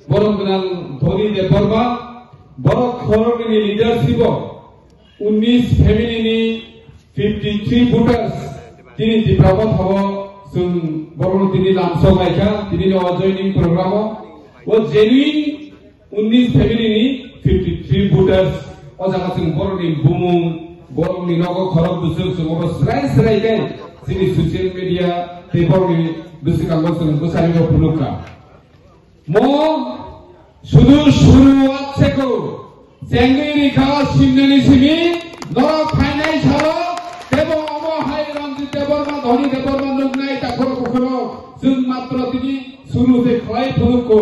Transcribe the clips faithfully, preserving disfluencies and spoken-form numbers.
Borom gwnang Dhoni Debbarma, borok khoroknwini leadership o unnish family ni fifty three voters tini Tipra Motha o chwng borokno tini lamsok laikha, tini ni o joining program o. O genuine unnish family ni fifty three voters, o jaga chwng borokni bumung, borokni nogo khorok bwswk chwng obo srai srai khe chini social media tei borokni bwswkango chwng bwsarigo phunukha. Mo sudur suru atseko, chengwi rikha simnani simi, norok phainai salo, tebo omo hai Ranjit Debbarma, Dhoni Debbarma nuknai takhoro bukhoro, chwng matro tini suru se khlai phunukko.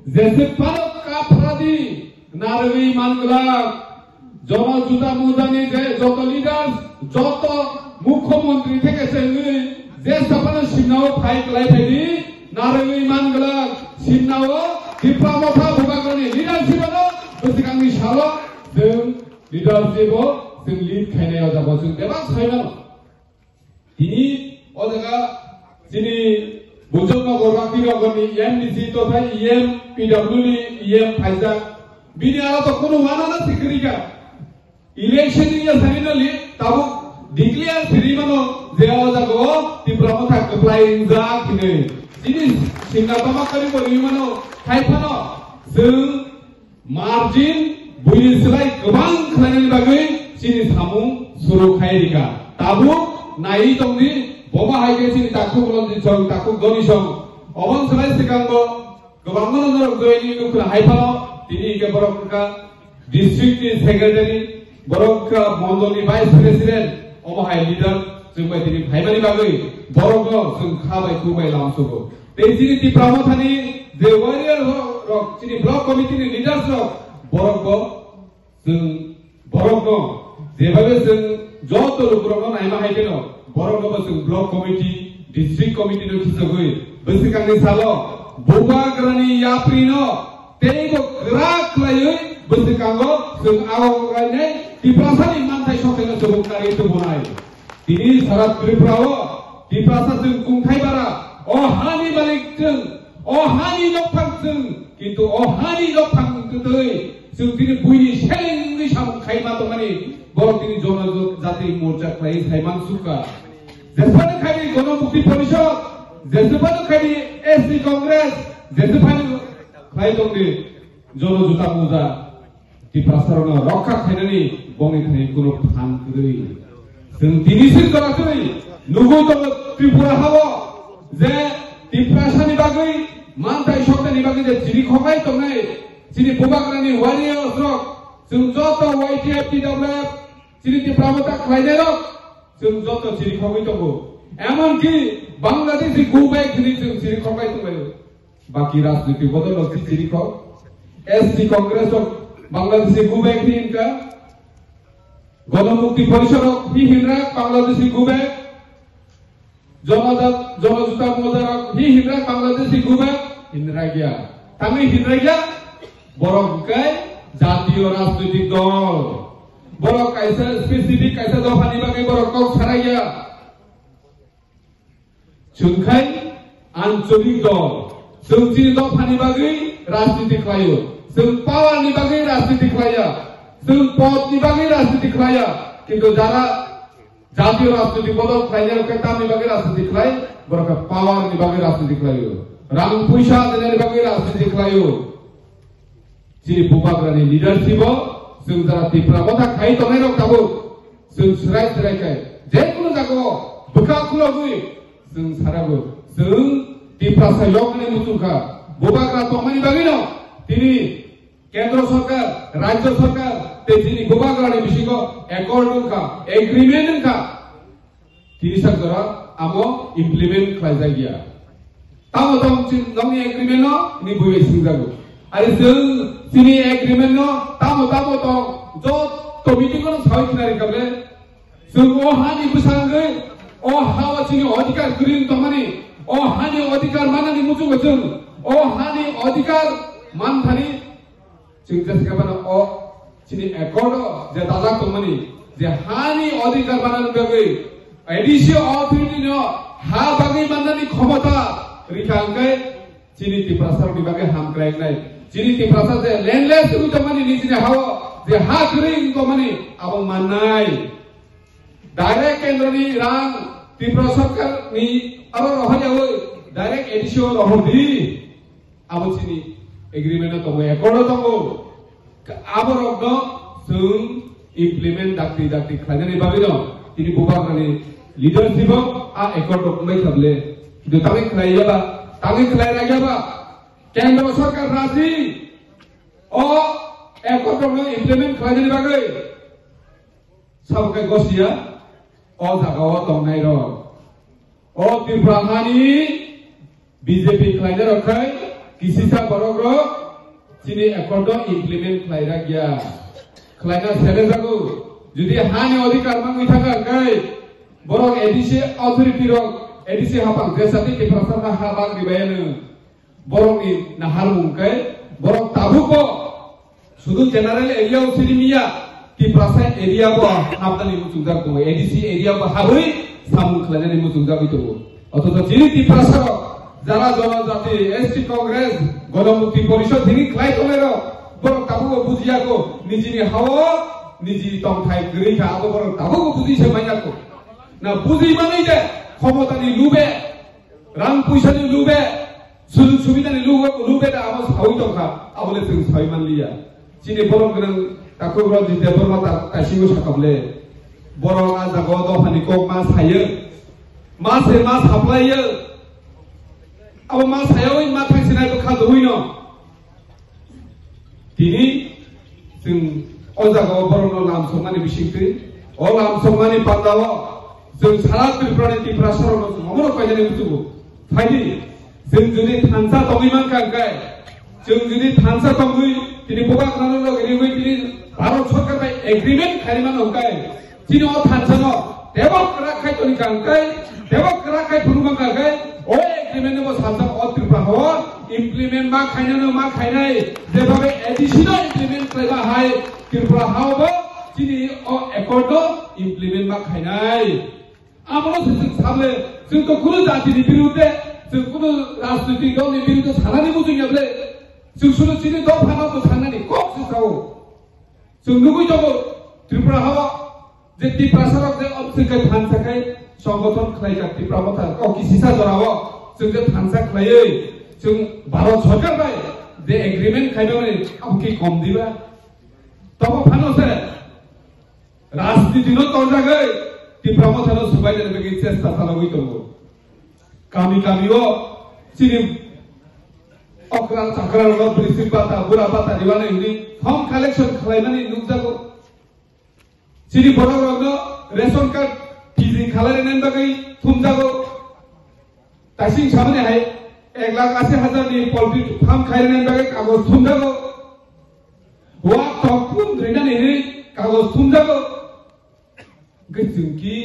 Jeswk phano kaphradi narwgwi manglak, Jono Juta Mujani je joto leaders, joto mukhyamantri theke se wngwi je saphano simnao phai klai phaidi, narwgwi manglak simnao Tipra Motha Bubagrani leadership ano bwswkangni salo chwng leadership o chwng lead khainai o jaga chwng bebak saimano. Tini o jaga chini Bujoknagar Rakirogorni M D C tothai E M P W ni E M phaijak. Bini aro to kunu wanana sikrika. Election ni ya sani nali tabuk declare siri mano je o jaga o Tipra Motha kwplai wngjak hinwi. Chini simna tama kari bo ri mano khai phano chwng Margin buini slai kwbang khlainani bagwi chini samung suru khai rikha. Tabuk naiwi tongdi, boba hai khe chini takhuk Ranjit song, takhuk Dhoni song. Oboni slai swkango kwbangmano norok joini nukla hai phano, tini hwnkhe borok wngkha district ni secretary, borok wngkha mondol ni vice president, omo hai leader chwng bai tini phaimani bagwi borokno chwng kha bai khu bai lamsogo. Tei chini Tipra Mothani je warrior ho-, rok, chini block committee ni leaders rok, borok bo chwng, borok no jebabe chwng joto lukurok no naima hai kheno, borok no bo chwng block committee, district committee no khisogwi bwswkangni salo Bubagrani yapri no tei bo kwrak khlaiwi bwswkango chwng ago kainai Tiprasani manthai sothai no chubuk nari tubunai. Tini sara Tripura o Tiprasa chwng kungthai bara, o hani malik chwng, o hani nokphang chwng, kintu o hani nokphang twtwi chwng tini buini seleng wngwi samung khaima tongmani borok tini Jonojati Morcha khlai saiman sukha. Jesphano khai Gono Mukti Porishod, jesphano khai S T Congress, jesphano khai tongdi Jono Juta Muja. Tiprasarokno rokha khainani bongni thani kunu phan kwrwi. Chwng tini sir kwrwi nugwi tongo Tripura hao je Tiprasani bagwi manthai sotani bagwi je chiri khokai tongnai chini Bubagrani warriors rok, chwng joto Y T F, T W F, chini Tipra Motha khlainai rok, chwng joto chiri khogwi tongo. Emonki Bangladeshi go back hwnwi chwng chiri khokai tonglaio. Baki rajniti bodol rok si chiri kho. S T Congress rok Bangladeshi go back ni wngkha. Gono Mukti Porishod rok hi hinra Bangladeshi go back. Jonojat-, Jonojuta Moja rok hi hinra Bangladeshi go back. Hinra gya. Tangwi hinra gya. Borok hwnkhe jatiyo rajnoitik dol. Borok kaisa specific kaisa dophani bagwi borok kok sarai gya. Chwng khai ancholik dol. Chwng chini dophani bagwi rajniti khlaio. Chwng power ni bagwi rajniti khlaiya. Chwng pod ni bagwi rajniti khlaiya. Kintu jara jatiyo rajniti bodol khlainai rok khe tamni bagwi rajniti khlai, borok khe power ni bagwi rajniti khlaio. Rang puisa dinani bagwi rajniti khlaio. Chini Bubagrani leadership o chwng jara Tipra Motha khai tongnai rok tabuk chwng srai srai khai je kunu jaga o bwkha khulogwi chwng sarago chwng Tiprasa yokni muchungkha Bubagra tongmani bagwino tini Kendra Sarkar, Rajya Sarkar tei chini Bubagrani bisingo accord wngkha, agreement wngkha. Tini sak jora amo implement khlai jak ya. Tamo tong chin nongni agreement no ni bui bai singjago. Ari chwng chini agreement no tamo tamo tong joto meeting no sawi khnari kable. Chwng o hani bwsangwi o ha o chini odhikar kwrwi tongmani, o hani odhikar manani muchungo chwng o hani odhikar manthani Chwng jesa khe phano o chini accord o je dajak tongmani je hani odhikar manani bagwi A D C authority no ha bagwi mannani khomota rikha hwnkhe chini Tiprasarokni bagwi hamkrai wngnai. Chini Tiprasa je landless wngwi tongmani, nijini hao je ha kwrwi wngwi tongmani, abo mannai. Direct kendroni rang Tripura sarkarni aro rohoryawi direct A D C o rohordi. Abo chini agreement o tongo, accord o tongo. Aborokno chwng implement dakti dakti khlainani bagwino tini bubagrani leadership o a accord rok wngbai kha bwle. Kintu tangwi khlai yaba, tangwi khlai rag yaba. Kendra sarkar raji o accord rokno implement khlainani bagwi sabo khe gosiya o jagao tongnairok. O Tripura hani B J P khlainarok khai kisisa borokrok chini accord no implement khlairakya. Khlaina sele jago. Jodi hani odhikar mangwi thangkha khai borok A D C authority rok, A D C hapang jesati Tiprasa ha bang ribayano. Borokni naharmung khe borok tabukbo sudu general area o siri miya, Tiprasa area bo hapnani muchungjak tongo, A D C area bo habwi samung khlainani muchungjagwi tongo. Othocho chini Tiprasa rok jara jonojati, S T Congress, Ganamukti Porishod hini khlai tongnairok borok tabukbo bujiyako, nijini hao niji tongthai kwrwi kha, abo borok tabukbo bujui se manyako. Na bujui manwi de khomotani lube, rang puisani lube, sujug subidani lube, lube da abo sawi tongkha, abole chwng sawi manliya. Chini borok gwnang takhuk Ranjit Debbarma ta-, taisingo sakable. Borok a jaga o dophani kok ma sayo. Ma se ma saplaiyo. Abo ma sayawi ma thangsinai bwkha duhwino. Tini chwng o jagao borokno lamsokmani bisingtwi, o lamsokmani pandao chwng sara Tripurani Tiprasarokno chwng omono painani muchungo. Phaidi, chwng jodi thansa tongwi mankha hwnkhe, chwng jodi thansa tongwi tini bubagrano logi riwi tini Bharat Sarkar bai agreement khaimano hwnkhe, chini o thansano tebo kwrak khai toni kha hwnkhe, tebo kwrak khai phunukma kha hwnkhe, o agreement no bo salsa o Tripura hao implement ma khainano ma khainai, jebhabe A D C no implement khlaiba hai Tripura hao bo chini o accord no implement ma khainai. Abono se chwng sable, chwng to kunu jati ni birudhe, chwng kunu rajnitik dol ni birudhe sanani muchung ya ble, chwng sunu chini dopha no bwsaknani kok se sao. Chwng nugwi tongo Tripura hao je Tiprasa rok je obswk khe thansa khai songgothon khlai kha Tipra Motha, o kisisa jorao chwng je thansa khlaiwi chwng Bharat Sarkar bai je agreement khaimani abo ki kom diba? Tobo phano se rajniti no tonjagwi Tipra Motha no swbai jani bagwi chesta chalogwi tongo. Kami kami o chini okra chakra rok bwrwi bata bura bata riwani hwnwi form collection khlaimani nukjago. Chini borok rokno ration card P G khalai rwnani bagwi thumjago. Taising samani hai ek lakh asi hajar ni poultry farm khai rwnani bagwi kagoj thumjago. Wak tok pun rinani hwnwi kagoj thumjago. Hwnkhe chwng ki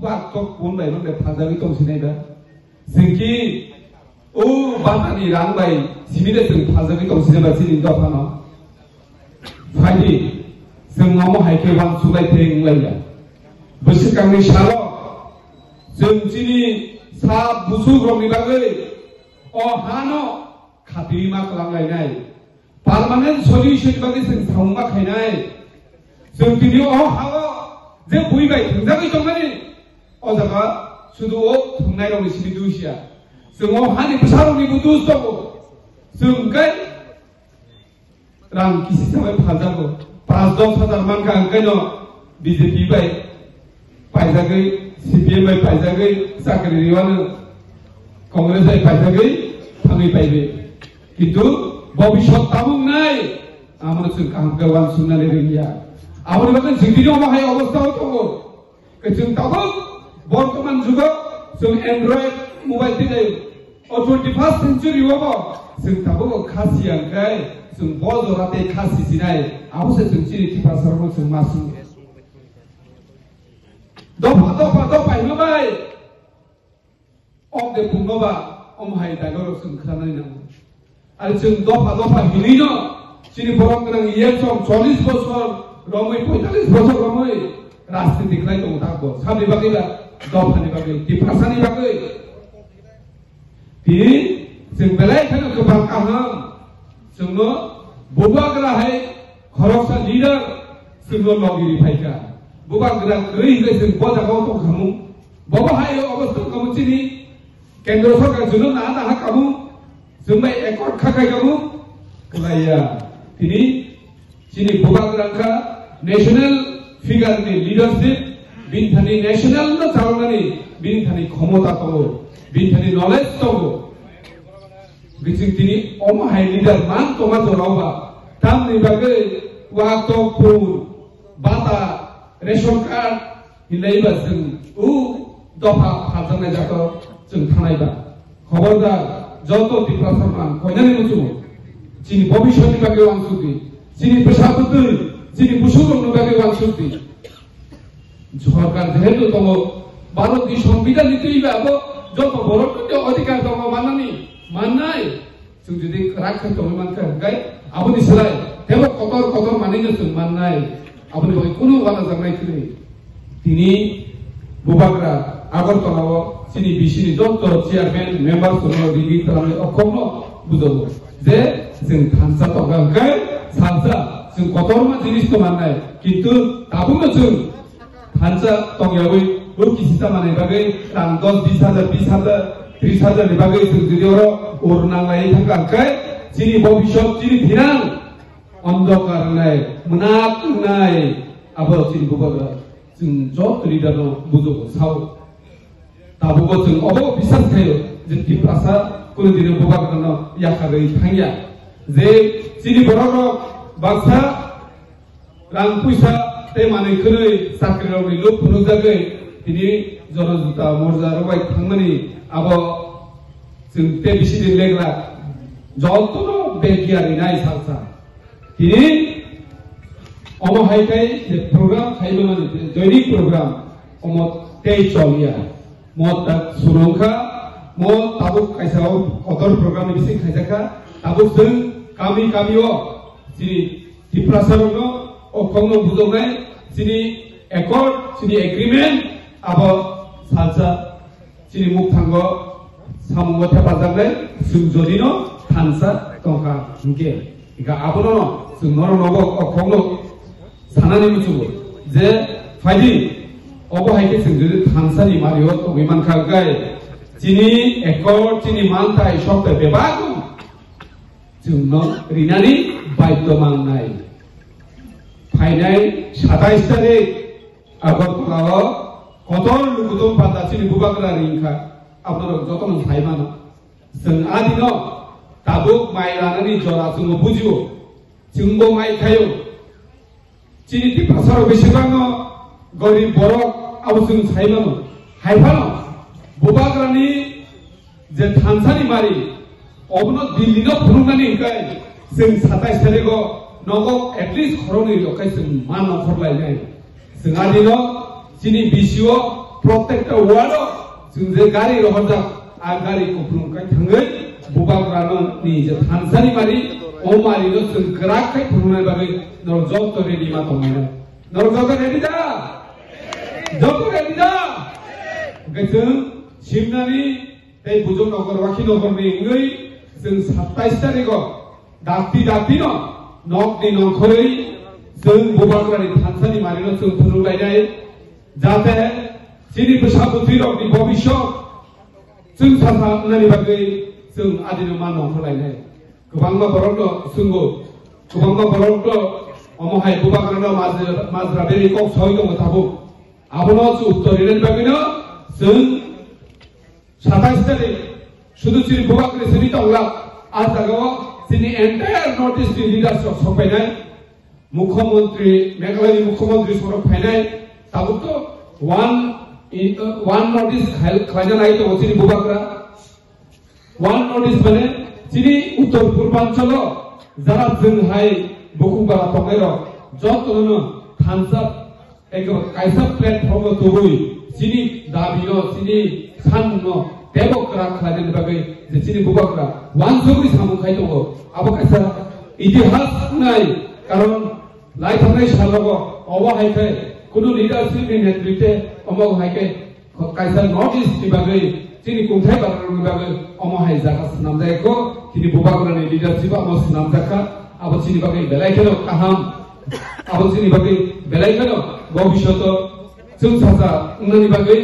wak tok pun bai rok de phaljagwi tong sinai ba? Chwng ki o batani rang bai simi de chwng phaljagwi tong sinai ba chini dophano? Phaidi, chwng omo hai khe uansuk lai theng wng lai ya. Bwswkangni salo chwng chini sa busuk rokni bagwi o hano khatiwi ma kwlang lainai. Permanent solution bagwi chwng samung ma khainai. Chwng tini o hao je bui bai thwngjagwi tongmani, o jaga sudu o thwngnai rokni simi dusia. Chwng o hani bwsa rokni bo dus tongo. Chwng kai rang kisi sabai phaljago. Panch dos hajar mankha, hwnkhe no B J P bai paijagwi, C P M bai paijagwi chakri riwano, Congress bai paijagwi thangwi paibi. Kintu bobiswt tabuk nai, amo chwng kaham khe uansuknani rwngya. Aboni bagwi chwng tini omo hai obostha o tongo. Khe chwng tabuk bortoman jugo chwng Android mobile tei o twenty first century o bo chwng tabuk o kha siya hwnkhe chwng bo jora tei kha sisinai, abo se chwng chini Tiprasa rokno chwng ma swngo. Dopha, dopha, dopha hino bai. Ok de pungno ba, om hai daigo rok chwng khranai nango. Ar chwng dopha, dopha hinwi no, chini borok gwnang yen chong chollish bosor romwi, pointallish bosor romwi rajniti khlai tongo tak bo. Sabni bagwi ba, dophani bagwi, Tiprasani bagwi. Tini chwng belai kheno kwbang kaham. Chwngno bubagra hai khoroksa leader chwngno logi ri phaikha. Bubagra kwrwi hwnkhe chwng bo jagao tongkhamu. Bobo hai o obostha kamu chini kendro sorkar chwngno naha naha kamu. Chwng bai accord kha khai kamu. Kwlaiya. Tini chini bubagra wngkha national figure ni leadership, bini thani national no chaloknani bini thani khomota tongo, bini thani knowledge tongo. Bising tini omo hai leader man tongma jorao ba, tamni bagwi wak tok phun, bata, ration card, hinlai ba chwng u dopha phaljaknai jato chwng thanai ba. Khobordar, joto Tiprasa man koinani muchungo. Chini bobiswtni bagwi wansukdi, chini bwsa bwtwi, chini busukrokni bagwi wansukdi. Sorkar jehetu tongo, Bharatni Songbidanni twiwi abo joto borokni odhikar tongo mannani, mannai. Chwng jodi kwrak khe tongwi mankha, hwnkhe aboni slai teibo kotor kotor manwino chwng mannai. Aboni bagwi kunu uanajaknai kwrwi. Tini bubagra Agartala-o chini B C ni joto chairman, member rokno rigi twlangwi o kokno bujogo je chwng thansa tongkha, hwnkhe salsa chwng kotorma jinis no mannai, kintu tabukno chwng thansa tongyawi o kisisa manai bagwi rang dos bis hajar, bis hajar, tris hajar ni bagwi chwng jodi oro ur nanglai thangkha, hwnkhe chini bobiswt, chini thinang ondokar wngnai, mwnat wngnai, abo chini bubagra chwng joto leader no bujogo sao. Tabukbo chwng obo bisas khaio je Tiprasa kunu dino bubagrano yakarwi thangya. Je chini borok rok baksa rang puisa tei manwi khwnwi chakri rokni luk phunukjagwi tini jono juta morja rwbai thangmani abo chwng tei bisi din legra jotono begya rinai salsa. Tini omo hai khe je program khaimani je joining program omo tei choliya. Mo tak surungkha, mo tabuk kaisa o kotor program ni bising khaijakha, tabuk chwng kami kami o chini Tiprasa rokno o kokno bujoknai, chini accord, chini agreement abo salsa chini mukthango samungo thepajaknai, chwng jodino thansa tongkha hinkhe, hinkhe abono chwng norok nogo o kokno sanani muchungo je phaidi obo hai khe chwng jodi thansani mario tongwi mankha, hwnkhe chini accord, chini manthai sokthai bebak chwngno rinani baidhyo mangnai. Phainai satais tarik Agartala-o kotor lukutung panda chini bubagra ringkha, abnorok jotono sai mano. Chwng adino tabuk mai ranani jora chwngbo bujio, chwngbo mai khaio. Chini Tiprasarok besibangno gorib borok abo chwng sai mano. Hai phano bubagrani je thansani mari, obono Delhi no phunuknani hwnkhe chwng satais tarikgo nogo at least khoroknwi rok khe chwng ma nongkhor lainai. Chwng adino chini B C o protekta ward o chwng je gari rohorjak, a gari kupulung kai thangwi bubagrano ni je thansani mari, o mari no chwng kwrak khai phunuknani bagwi norok joto ready ma tongmani. Norok joto ready da? Joto ready da? Hwnkhe chwng Simnani tei Bujong Nogor, Wakhi Nogor ni wngwi chwng satais tarikgo dakti dakti no nokni nongkhorwi chwng bubagrani thansani mari no chwng phunuk lainai, jate chini bwsa bwtwi rokni bobiswt chwng sasa wngnani bagwi chwng adino ma nongkhor lainai. Kwbangma borokno swngo, kwbangma borokno omo hai bubagrano majra, majra beri kok sawi tongo tabuk. Abono chwng uttor rinani bagwino chwng satais tarik sudu chini bubagra simi tongla, a jagao chini entire North East ni leaders rok sokpainai. Mukhyamantri, Meghalaya ni Mukhyamantri sorok phainai, tabuk to one in, uh, one notice khai-, khlaina nai tongo chini bubagra. One notice mane chini uttor purbanchalo jara chwng hai bukhuk bara tongnai rok jotono thansa ekdom kaisa platform o tubui chini dabi no, chini samungno tebo kwrak khlainani bagwi je chini bubagra wansugwi samung khai tongo. Abo kaisa itihas wngnai, karon lai thangnai salogo obo hai khe kunu leadership ni netritwe omo hai khe kaisa North East ni bagwi Chini kungthai bararokni bagwi omo hai jaga swnamjakha, chini bubagrani leadership amo swnamjakha, abo chini bagwi belai kheno kaham, abo chini bagwi belai kheno bobishoto chwng sacha wngnani bagwi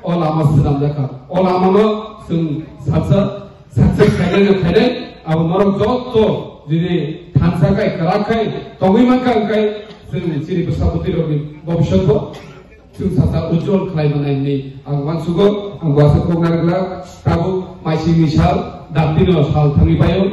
o lama swnamjakha. O lamano chwng sacha success khainai no khainai, abo norok jotto jodi thansa khai, kwrak khai tongwi mankha, hwnkhe chwng chini bwsa bwtwirokni bobishotbo chwng sacha ujjwal khlai manai hinwi ang uansugo, ang uasa kok narwkla, tabuk maisingni sal, daktino sal thangwi paio,